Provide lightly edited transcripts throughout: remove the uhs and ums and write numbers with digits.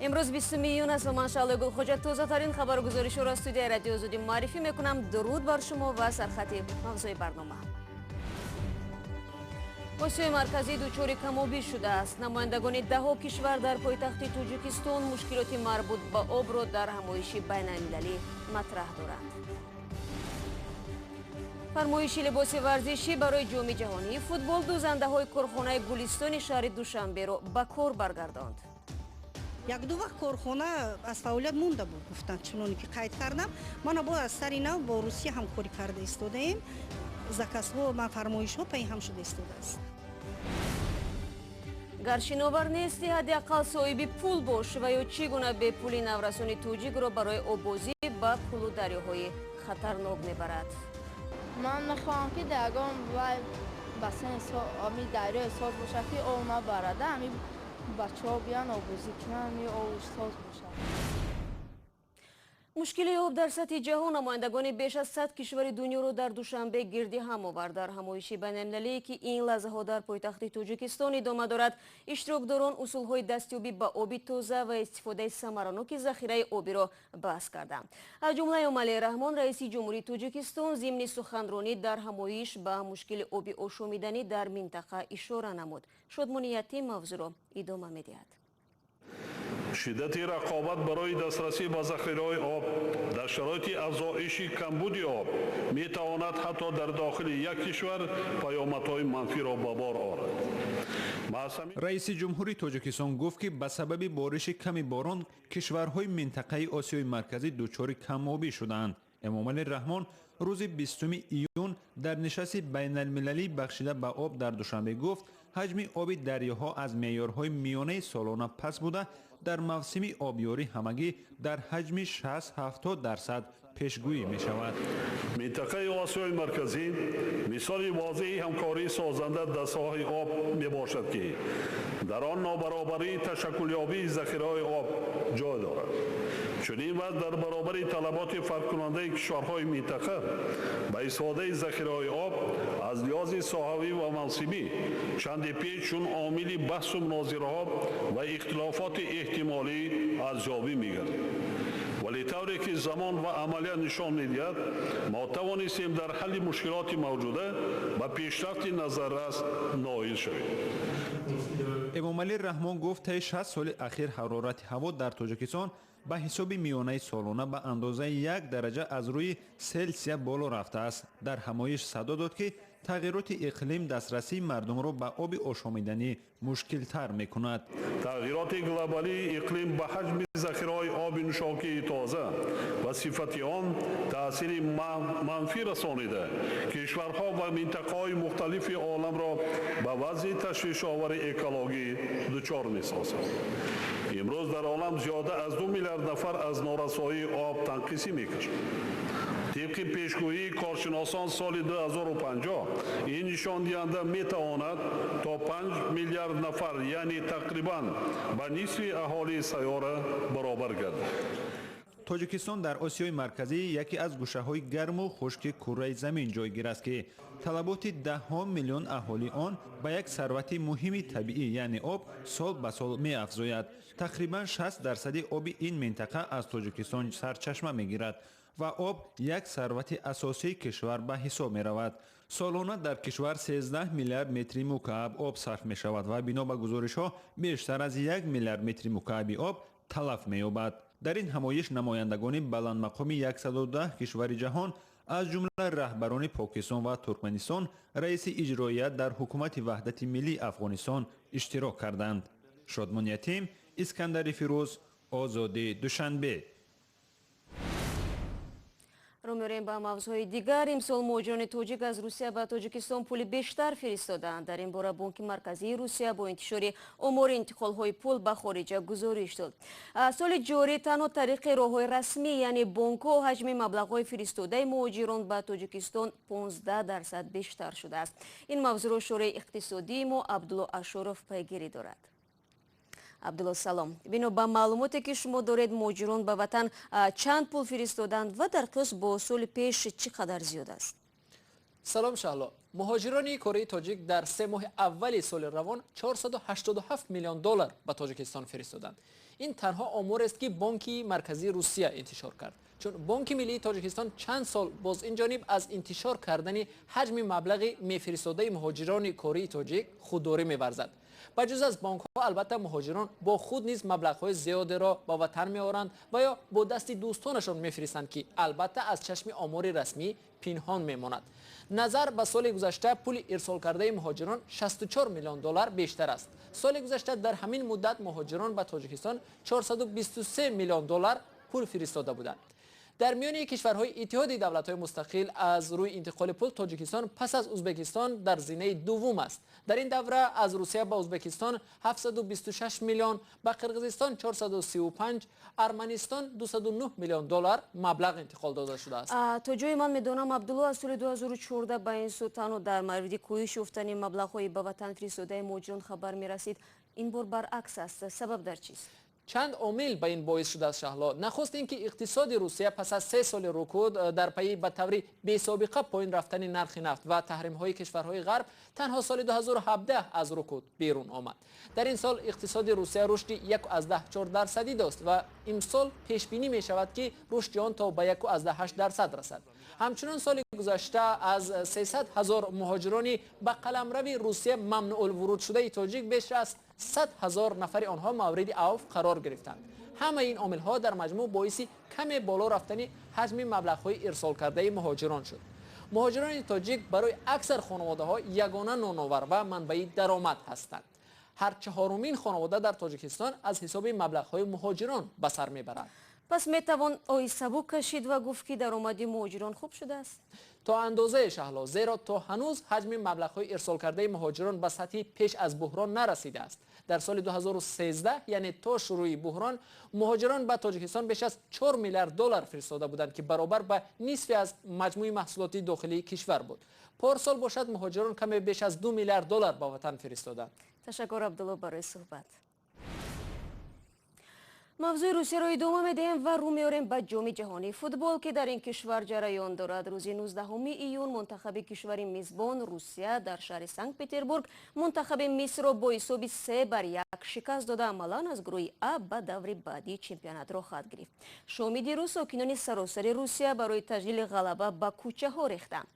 Имрӯз 20 июн аст ва ман, Шаҳлои Гулхоҷа, тозатарин хабару гузоришҳоро аз студияи Радиои Озодӣ муаррифӣ мекунам. Дуруд бар шумо ва сархати мавзӯи барнома. Осиёи Марказӣ дучори камобӣ шудааст. Намояндагони даҳҳо кишвар дар пойтахти Тоҷикистон мушкилоти марбут ба обро дар ҳамоиши байналмилалӣ матраҳ доранд. Фармоиши либоси варзишӣ барои Ҷоми ҷаҳонии футбол дӯзандаҳои корхонаи Гулистони шаҳри Душанберо ба кор баргардонд. Як-ду вақт корхона аз фаъолият монда буд, гуфтанд. Чуноне ки қайд кардам, мана бо аз сари нав бо Русия ҳамкорӣ карда истодаем. Заказҳо, ман фармоишҳо пайҳам шуда истодааст. Гар шиновар нестӣ, ҳадди ақал соҳиби пул бош, ва ё чӣ гуна бепули наврасони тоҷикро барои оббозӣ ба кӯлу дарёҳои хатарнок мебарад. Ман мехоҳам, ки дар ягон вай бассейн, ами дарёи соз бошад, ки об набарада, ами бачаҳо биён, оббозӣ кунанд, ами обш соз бошад. Мушкили об дар сатҳи ҷаҳон намояндагони беш аз 100 кишвари дунёро дар Душанбе гирди ҳам овард. Дар ҳамоиши байналмилалие, ки ин лаҳзаҳо дар пойтахти Тоҷикистон идома дорад, иштирокдорон усулҳои дастёбӣ ба оби тоза ва истифодаи самараноки захираи обиро баҳс карданд. Аз ҷумла Эмомалӣ Раҳмон, раиси Ҷумҳурии Тоҷикистон, зимни суханронӣ дар ҳамоиш ба мушкили оби ошомиданӣ дар минтақа ишора намуд. Шодмони Ятим мавзӯъро идома медиҳад. Шиддати рақобат барои дастрасӣ ба захираҳои об дар шароити афзоиши камбуди об метавонад ҳатто дар дохили як кишвар паёмадҳои манфиро ба бор орад. Раиси ҷумҳури Тоҷикистон гуфт, ки ба сабаби бориши ками борон кишварҳои минтақаи Осиёи Марказӣ дучори камобӣ шудаанд. Эмомалӣ Раҳмон рӯзи 20 июн дар нишасти байналмилалӣ, бахшида ба об, дар Душанбе гуфт, ҳаҷми оби дарёҳо аз меъёрҳои миёнаи солона паст буда, дар мавсими обёрӣ ҳамагӣ дар ҳаҷми 60-70% пешгӯӣ мешавад. Минтақаи Осиёи Марказӣ мисоли возеҳи ҳамкории созанда дар соҳаи об мебошад, ки дар он нобаробарии ташаккулёбии захираҳои об ҷой дорад. Чунин вазъ дар баробари талаботи фарқкунандаи кишварҳои минтақа ба истифодаи захираҳои об аз лиҳози соҳавӣ ва мавсимӣ чанде пеш чун омили баҳсу мунозираҳо ва ихтилофоти эҳтимолӣ арзёбӣ мегардид. Вале тавре ки замон ва амалият нишон медиҳад, мо тавонистем дар ҳалли мушкилоти мавҷуда ба пешрафти назаррас ноил шавем. Эмомалӣ Раҳмон гуфт, таи 60 соли ахир ҳарорати ҳаво дар Тоҷикистон ба ҳисоби миёнаи солона ба андозаи 1 дараҷа аз рӯи Селсия боло рафтааст. Дар ҳамоиш садо дод, ки тағйироти иқлим дастрасии мардумро ба оби ошомиданӣ мушкилтар мекунад. Тағйироти глобалии иқлим ба ҳаҷми захираҳои оби нӯшокии тоза ва сифати он таъсири манфӣ расонида, кишварҳо ва минтақаҳои мухталифи оламро ба вазъи ташвишовари экологӣ дучор месозад. Имрӯз дар олам зиёда аз 2 миллиард нафар аз норасоии об танқисӣ мекашанд. Тибқи пешгӯии коршиносон, соли 2050 ин нишондиҳанда метавонад то 5 миллиард нафар, яъне тақрибан ба нисфи аҳолии сайёра баробар гардад. Тоҷикистон дар Осиёи Марказӣ яке аз гӯшаҳои гарму хушки курраи замин ҷойгир аст, ки талаботи даҳҳо миллион аҳолии он ба як сарвати муҳими табиӣ, яъне об, сол ба сол меафзояд. Тақрибан 60 дарсади оби ин минтақа аз Тоҷикистон сарчашма мегирад ва об як сарвати асосии кишвар ба ҳисоб меравад. Солона дар кишвар 13 миллиард метри мукааб об сарф мешавад ва бино ба гузоришҳо бештар аз 1 миллиард метри мукааби об талаф меёбад. Дар ин ҳамоиш намояндагони баландмақоми 110 кишвари ҷаҳон, аз ҷумла раҳбарони Покистон ва Туркманистон, раиси иҷроия дар Ҳукумати ваҳдати миллии Афғонистон иштирок карданд. Шодмон Ятим, Искандари Фирӯз, Озодӣ, Душанбе. Рӯ меорем ба мавзӯъҳои дигар. Имсол муҳоҷирони тоҷик аз Русия ба Тоҷикистон пули бештар фиристодаанд. Дар ин бора Бонки Марказии Русия бо интишори омори интиқолҳои пул ба хориҷа гузориш дод. Соли ҷорӣ танҳо тариқи роҳҳои расмӣ, яъне бонкҳо, ҳаҷми маблағҳои фиристодаи муҳоҷирон ба Тоҷикистон 15% бештар шудааст. Ин мавзӯъро шореҳи иқтисодии мо Абдулло Ашуров пайгирӣ дорад. Абдулло, салом. Бино ба маълумоте, ки шумо доред, муҳоҷирон ба ватан чанд пул фиристоданд ва дар қиёс бо соли пеш чӣ қадар зиёд аст? Салом, Шаҳло. Муҳоҷирони кории тоҷик дар 3 моҳи аввали соли равон 487 миллион доллар ба Тоҷикистон фиристоданд. Ин танҳо оморест, ки Бонки Марказии Русия интишор кард, чун Бонки Миллии Тоҷикистон чанд сол боз ин ҷониб аз интишор кардани ҳаҷми маблағи мефиристодаи муҳоҷирони кории тоҷик худдорӣ меварзад. Ба ҷуз аз бонкҳо, албатта, муҳоҷирон бо худ низ маблағҳои зиёдеро ба ватан меоранд ва ё бо дасти дӯстонашон мефиристанд, ки албатта аз чашми омори расмӣ пинҳон мемонад. Назар ба соли гузашта пули ирсолкардаи муҳоҷирон 64 миллион доллар бештар аст. Соли гузашта дар ҳамин муддат муҳоҷирон ба Тоҷикистон 423 миллион доллар пул фиристода буданд. Дар миёни кишварҳои Иттиҳоди Давлатҳои Мустақил аз рӯи интиқоли пул Тоҷикистон пас аз Узбекистон дар зинаи дуввум аст. Дар ин давра аз Русия ба Узбекистон 726 миллион, ба Қирғизистон 435, Арманистон 209 миллион доллар маблағ интиқол дода шудааст. То ҷое ман медонам, Абдулло, аз соли 2014 ба ин сӯ танҳо дар мавриди коҳиш ёфтани маблағҳои ба ватан фиристодаи муҳоҷирон хабар мерасид. Ин бор баръакс аст. Сабаб дар чист? Чанд омил ба ин боис шудааст, Шаҳло. Нахуст ин ки иқтисоди Русия пас аз 3 соли рукуд дар пайи ба таври бесобиқа поин рафтани нархи нафт ва таҳримҳои кишварҳои ғарб танҳо соли 2017 аз рукуд берун омад. Дар ин сол иқтисоди Русия рушди 1,4 дарсадӣ дошт ва имсол пешбинӣ мешавад, ки рушди он то ба 1,8% расад. Ҳамчунон соли гузашта аз 300 ҳазор муҳоҷирони ба қаламрави Русия мамнуъулвуруд шудаи тоҷик беш аз 100 ҳазор нафари онҳо мавриди авф қарор гирифтанд. Ҳамаи ин омилҳо дар маҷмӯъ боиси каме боло рафтани ҳаҷми маблағҳои ирсолкардаи муҳоҷирон шуд. Муҳоҷирони тоҷик барои аксар хонаводаҳо ягона ноновар ва манбаи даромад ҳастанд. Ҳар чаҳорумин хонавода дар Тоҷикистон аз ҳисоби маблағҳои муҳоҷирон ба сар мебарад. Пас метавон оҳи сабук кашид ва гуфт, ки даромади муҳоҷирон хуб шудааст? То андозае, Шаҳло, зеро то ҳанӯз ҳаҷми маблағҳои ирсолкардаи муҳоҷирон ба сатҳи пеш аз буҳрон нарасидааст. Дар соли 2013, яъне то шурӯи буҳрон, муҳоҷирон ба Тоҷикистон беш аз 4 миллиард доллар фиристода буданд, ки баробар ба нисфи аз маҷмӯи маҳсулоти дохилии кишвар буд. Порсол бошад, муҳоҷирон каме беш аз 2 миллиард доллар ба ватан фиристоданд. Ташаккур, Абдулло, барои суҳбат. Мавзӯи Русияро идома медиҳем ва рӯ меорем ба Ҷоми ҷаҳонии футбол, ки дар ин кишвар ҷараён дорад. Рӯзи 19 июн мунтахаби кишвари мизбон Русия дар шаҳри Санкт Петербург мунтахаби Мисрро бо ҳисоби 3-1 шикаст дода, амалан аз гурӯҳи А ба даври баъдии чемпионат роҳхат гирифт. Шоми дирӯз сокинони саросари Русия барои таҷлили ғалаба ба кӯчаҳо рехтанд.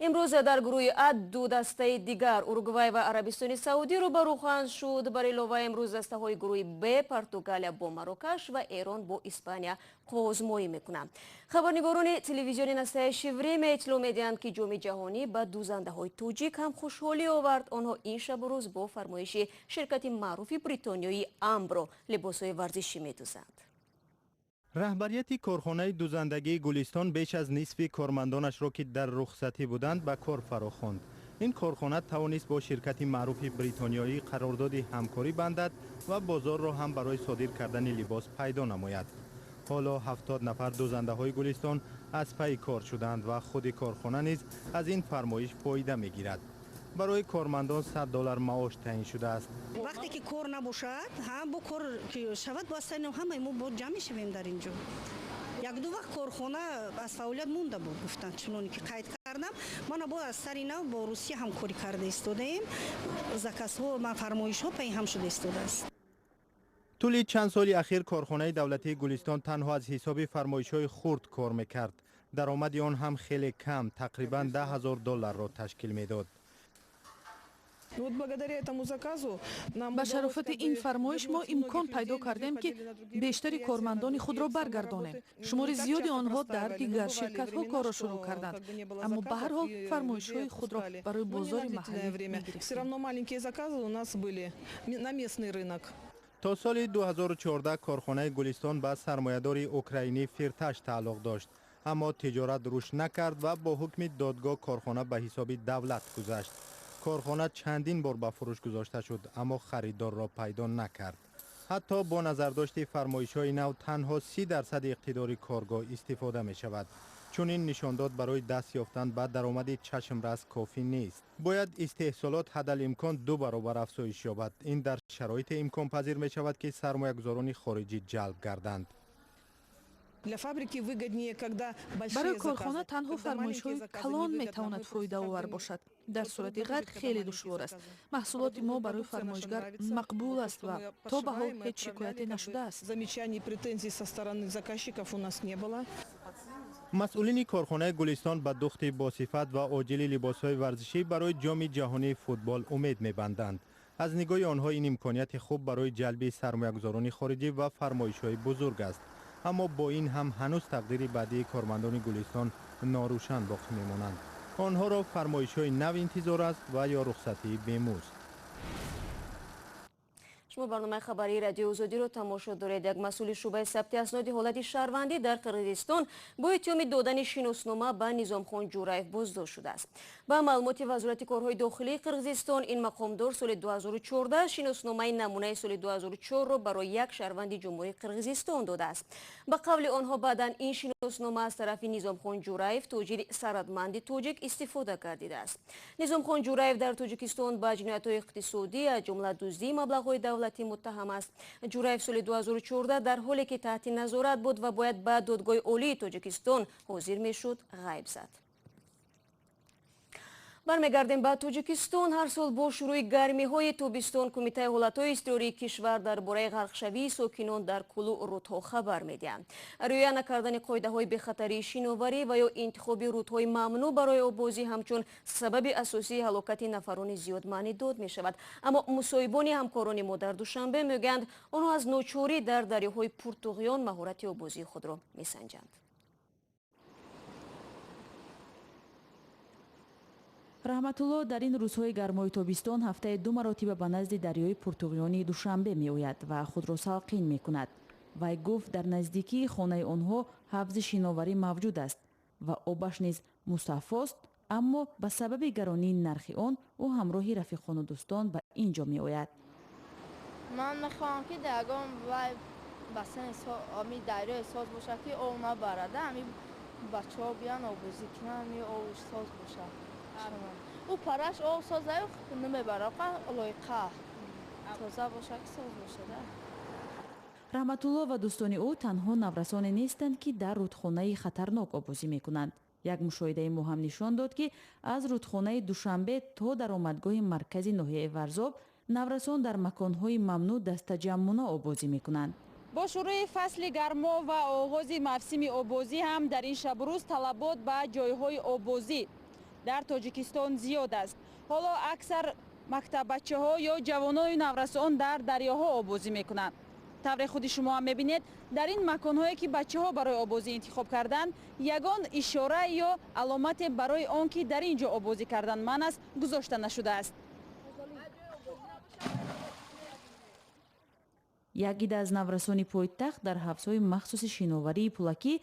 Имрӯз дар гурӯҳи А ду дастаи дигар, Уругвай ва Арабистони Саудӣ, рӯбарӯ хоҳанд шуд. Бар илова, имрӯз дастаҳои гурӯҳи Б, Португалия бо Марокаш ва Эрон бо Испания, қувваозмоӣ мекунанд. Хабарнигорони телевизиони «Настоящее время» иттилоъ медиҳанд, ки Ҷоми ҷаҳонӣ ба дӯзандаҳои тоҷик ҳам хушҳолӣ овард. Онҳо ин шабу рӯз бо фармоиши ширкати маъруфи бритониёи «Амбро» либосҳои варзишӣ медӯзанд. Раҳбарияти корхонаи дӯзандагии Гулистон беш аз нисфи кормандонашро, ки дар рухсатӣ буданд, ба кор фарохонд. Ин корхона тавонист бо ширкати маъруфи бритониёӣ қарордоди ҳамкорӣ бандад ва бозорро ҳам барои содир кардани либос пайдо намояд. Ҳоло 70 нафар дӯзандаҳои Гулистон аз пайи кор шуданд ва худи корхона низ аз ин фармоиш фоида мегирад. Барои кормандон 100 доллар маош таъин шудааст. Вақте ки кор набошад, бо кор ки шавад, бояд ҳамаи мо бо ҷамъ мешавем дар ин ҷо. Як-ду вақт корхона аз фаъолият монда буд, гуфтанд, чуноне ки қайд кардам. Мана бо аз сари нав бо Русия ҳамкорӣ карда истодаем. Заказҳо, фармоишҳо пайҳам шуда истодааст. Тӯли чанд соли ахир корхонаи давлатии Гулистон танҳо аз ҳисоби фармоишҳои хурд кор мекард. Даромади он ҳам хеле кам, тақрибан 10 000 долларро ташкил медод. Ба шарофати ин фармоиш мо имкон пайдо кардем, ки бештари кормандони худро баргардонем. Шумори зиёди онҳо дар дигар ширкатҳо корро шурӯъ карданд, аммо ба ҳар ҳол фармоишҳои худро барои бозори маҳаллӣ мегирифтем. То соли 2014 корхонаи Гулистон ба сармоядори украинӣ Фирташ тааллуқ дошт, аммо тиҷорат рушд накард ва бо ҳукми додгоҳ корхона ба ҳисоби давлат гузашт. Корхона чандин бор ба фурӯш гузошта шуд, аммо харидорро пайдо накард. Ҳатто бо назардошти фармоишҳои нав танҳо 30% иқтидори коргоҳ истифода мешавад. Чунин нишондод барои даст ёфтан ба даромади чашмрас кофӣ нест. Бояд истеҳсолот ҳадалимкон ду баробар афзоиш ёбад. Ин дар шароите имконпазир мешавад, ки сармоягузорони хориҷӣ ҷалб гарданд. Барои корхона танҳо фармоишҳои калон метавонад фоидаовар бошад. Дар сурати ғайр хеле душвор аст. Маҳсулоти мо барои фармоишгар мақбул аст ва то ба ҳол ҳеҷ шикояте нашудааст. Масъулини корхонаи Гулистон ба духти босифат ва оҷили либосҳои варзишӣ барои ҷоми ҷаҳонии футбол умед мебанданд. Аз нигоҳи онҳо ин имконияти хуб барои ҷалби сармоягузорони хориҷӣ ва фармоишҳои бузург аст. Аммо бо ин ҳам ҳанӯз тақдири баъдии кормандони Гулистон норӯшан боқӣ мемонанд. Онҳоро фармоишҳои нав интизор аст ва ё рухсатии бемузд. Шумо барномаи хабарии радиои Озодиро тамошо доред. Як масъули шӯъбаи сабти асноди ҳолати шаҳрвандӣ дар Қирғизистон бо иттиҳоми додани шиноснома ба Низомхон Ҷураев боздошт шудааст. Ба маълумоти Вазорати корҳои дохилии Қирғизистон, ин мақомдор соли 2014 шиносномаи намунаи соли 2004-ро барои як шаҳрванди Ҷумҳурии Қирғизистон додааст. Ба қавли онҳо баъдан ин шиноснома аз тарафи Низомхон Ҷураев, тоҷири сарватманди тоҷик, истифода гардидааст. Низомхон Ҷураев дар Тоҷикистон ба ҷиноятҳои иқтисодӣ, аз ҷумла дуздии маблағҳои давлатӣ муттаҳам аст. Ҷураев соли 2014 дар ҳоле ки таҳти назорат буд ва бояд ба додгоҳи олии Тоҷикистон ҳозир мешуд, ғайб зад. Бармегардем ба Тоҷикистон. Ҳар сол бо шурӯи гармиҳои тобистон Кумитаи ҳолатҳои изтирории кишвар дар бораи ғарқшавии сокинон дар кӯлу рӯдҳо хабар медиҳанд. Риоя накардани қоидаҳои бехатарии шиноварӣ ва ё интихоби рӯдҳои мамнӯъ барои оббозӣ ҳамчун сабаби асосии ҳалокати нафарони зиёд маънӣ дод мешавад. Аммо мусоҳибони ҳамкорони мо дар Душанбе мегӯянд, онҳо аз ночорӣ дар дарёҳои пуртуғён маҳорати оббозии худро месанҷанд. Раҳматулло дар ин рӯзҳои гармои тобистон ҳафтаи ду маротиба ба назди дарёи пуртуғёнии Душанбе меояд ва худро салқин мекунад. Вай гуфт, дар наздикии хонаи онҳо ҳавзи шиноварӣ мавҷуд аст ва обаш низ мусаффост, аммо ба сабаби гаронии нархи он ӯ ҳамроҳи рафиқону дӯстон ба ин ҷо меояд. Ман мехоҳам, ки дар ягон вай бассейн ами дарёи соз бошад, ки об набарада, ами бачаҳо биён оббозӣ кунанд, ами обш соз бошад. Ӯ параш об созаю намебарад, лоиқа тоза бошад, ки соз бошад. Раҳматулло ва дӯстони ӯ танҳо наврасоне нестанд, ки дар рӯдхонаи хатарнок оббозӣ мекунанд. Як мушоҳидаи мо ҳам нишон дод, ки аз рӯдхонаи Душанбе то даромадгоҳи маркази ноҳияи Варзоб наврасон дар маконҳои мамнӯъ дастаҷамъона оббозӣ мекунанд. Бо шурӯи фасли гармо ва оғози мавсими оббозӣ ҳам дар ин шабу рӯз талабот ба ҷойҳои оббозӣ дар Тоҷикистон зиёд аст. Ҳоло аксар мактаббачаҳо ё ҷавонону наврасон дар дарёҳо оббозӣ мекунанд. Тавре худи шумо ҳам мебинед, дар ин маконҳое ки бачаҳо барои оббозӣ интихоб карданд, ягон ишора ё аломате барои он ки дар ин ҷо оббозӣ кардан манъ аст, гузошта нашудааст. Як гида аз наврасони пойтахт дар ҳавзҳои махсуси шиноварии пулакӣ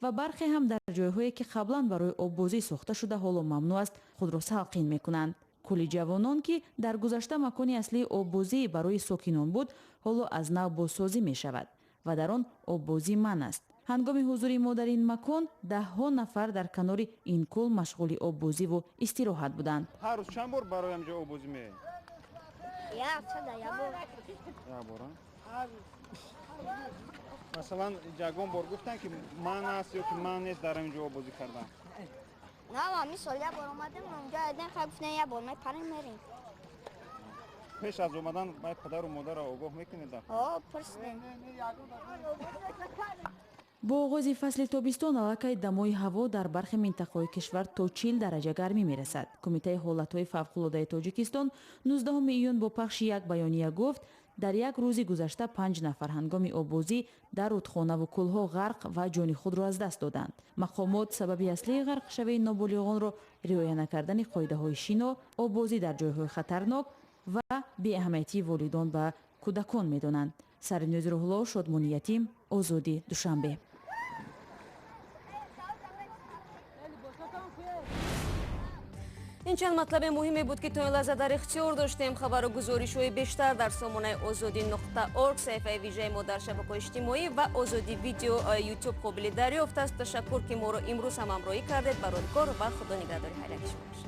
ва бархе ҳам дар ҷойҳое ки қаблан барои оббозӣ сохта шуда ҳоло мамнӯъ аст, худро салқин мекунанд. Кӯли ҷавонон, ки дар гузашта макони аслии оббозӣ барои сокинон буд, ҳоло аз нав бозсозӣ мешавад ва дар он оббозӣ манъ аст. Ҳангоми ҳузури мо дар ин макон даҳҳо нафар дар канори ин кӯл машғули оббозиву истироҳат буданд. Ҳар рӯз чанд бор барои ҳамҷо оббозӣ меоед? Як бор. Масалан, ягон бор гуфтанд, ки манъ аст ё ки манъ нест дар ҳамин ҷо оббозӣ кардан? На, мисол як бор омадем онҷо, дидем, хай, гуфтем, як бор мепарем, мерем. Пеш аз омадан бояд падару модарро огоҳ мекунед? Ҳо, пурсидем. Бо оғози фасли тобистон аллакай дамои ҳаво дар бархе минтақаҳои кишвар то 40 дараҷа гармӣ мерасад. Кумитаи ҳолатҳои фавқулодаи Тоҷикистон 19 июн бо пахши як баёния гуфт, дар як рӯзи гузашта панҷ нафар ҳангоми оббозӣ дар рӯдхонаву кӯлҳо ғарқ ва ҷони худро аз даст доданд. Мақомот сабаби аслии ғарқшавии ноболиғонро риоя накардани қоидаҳои шино, оббозӣ дар ҷойҳои хатарнок ва беаҳамиятии волидон ба кӯдакон медонанд. Сарниёзи Рӯҳулло, Шодмони Ятим, Озодӣ, Душанбе. Ин чанд матлаби муҳиме буд, ки то ин лаҳза дар ихтиёр доштем. Хабару гузоришҳои бештар дар сомонаи Озодӣ нуқта орг, саҳифаи вижаи мо дар шабакаҳои иҷтимоӣ ва Озодӣ видео Ютуб қобили дарёфт аст. Ташаккур, ки моро имрӯз ҳам ҳамроҳӣ кардед. Барори кор ва Худо нигаҳдори ҳар яки шумо бошад.